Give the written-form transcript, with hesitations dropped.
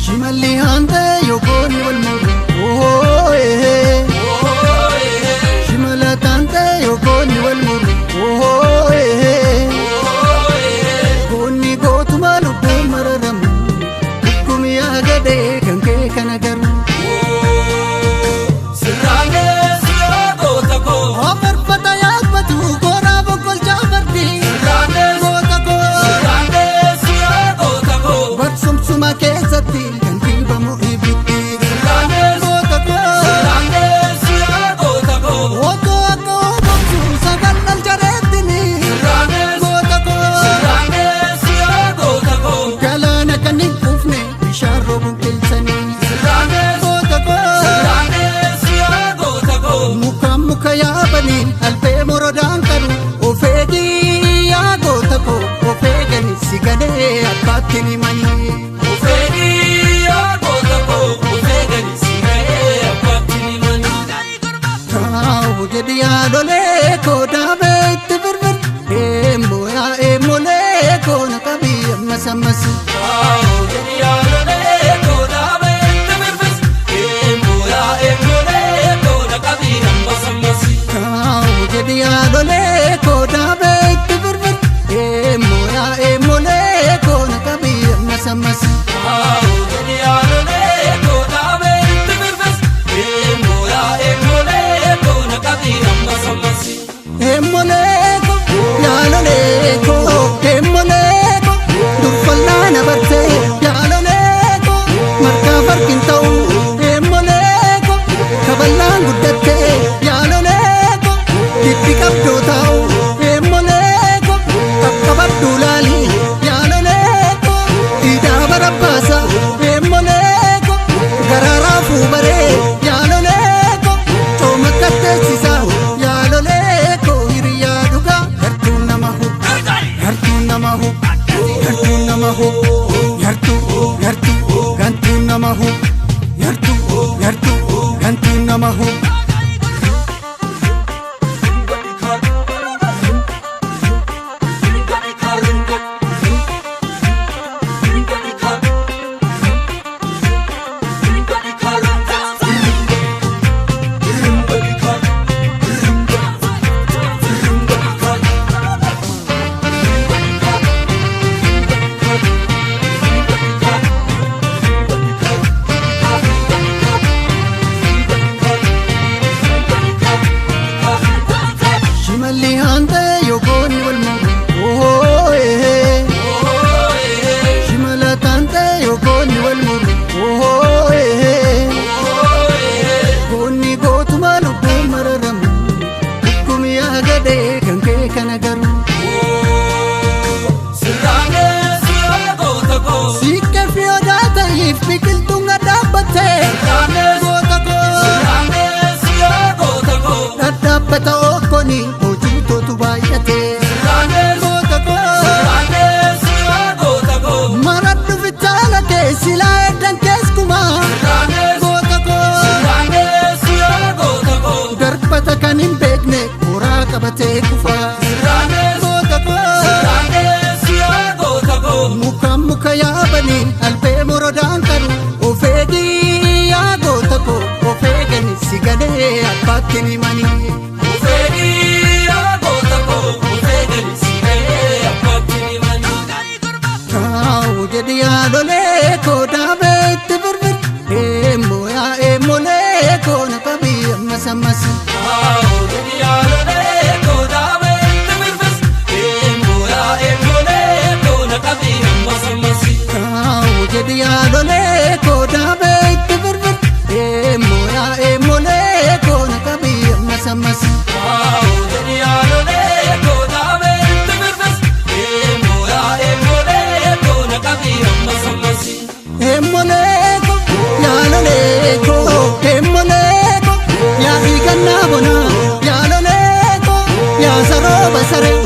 Shimalli haantee yookoon wal mormu. Shimala taantee yookoon wal mormu. Goonni gootuma lubbuun mararamu. Dhukkumi yaadadee kan kee kana garuu. Ofarfata yaabbatu koraa boqqolchaa fardi. Goota koo barsumsuma keessatti kan dhiibamu ibiddi. Goota koo otoo akka oobomsu sagal dal jareettini. Goota koo galaana kan hin quufne bishaan roobuun qilsanii. Goota koo mukaan muka yaabanii albee morodaan qaru ofeegii yaa goota koo ofeegani si galee abbaatti ni manii. Kaawu jedhi yaalolee koo daabee itti birbir eemmoo yaa eemmolee koo na qabii ammas ammas. Kaawu jedhi yaalolee koo daabee itti birbir eemmoo yaa eemmolee koo na qabii ammas ammas. Eemmolee koo yaalolee koo eemmolee koo durfallaa na bartee yaalolee koo margaa farkin ta'u eemmolee koo kaballaan guddattee yaalolee koo dibbi qabdoo taa'u eemmolee koo qaqqabadhu laali yaalolee koo hidhaa barabbaasa eemmolee koo garaaraa fuubaree yaalolee koo cooma katteessisa yaalolee koo hiriyaa dhugaa gartuun nama hu gartuun nama hu gartuun nama hu yartuu yartuu gantuun nama hu yartuu yartuu gantuun nama hu. Shimalli haantee yookoon wal mormu. Shimala taantee yookoon wal mormu. Goonni gootuma lubbuun mararamu. Dhukkumi yaadadee kan kee kana garuu. Siiqqee fi odaa ta'iif biqiltuun dhadhaabbattee. Goota koo dhadhaabbata okkoni hojiitootu baay'atee. Goota koo maradhu fitaala kee silaa eddan kees kumaa. Goota koo darbata kan hin beekne koraa qabatee kufaa. Goota koo mukaan muka yaabanii albee morodaan qaru ofeegii yaa goota koo ofeegani si galee abbaatti ni manii. Kaawu jedhi yaalolee koo daabee itti birbir eemmoo yaa eemmolee koo na qabii ammas ammas. Kaawu jedhi yaalolee koo daabee itti birbir. Yaa saree.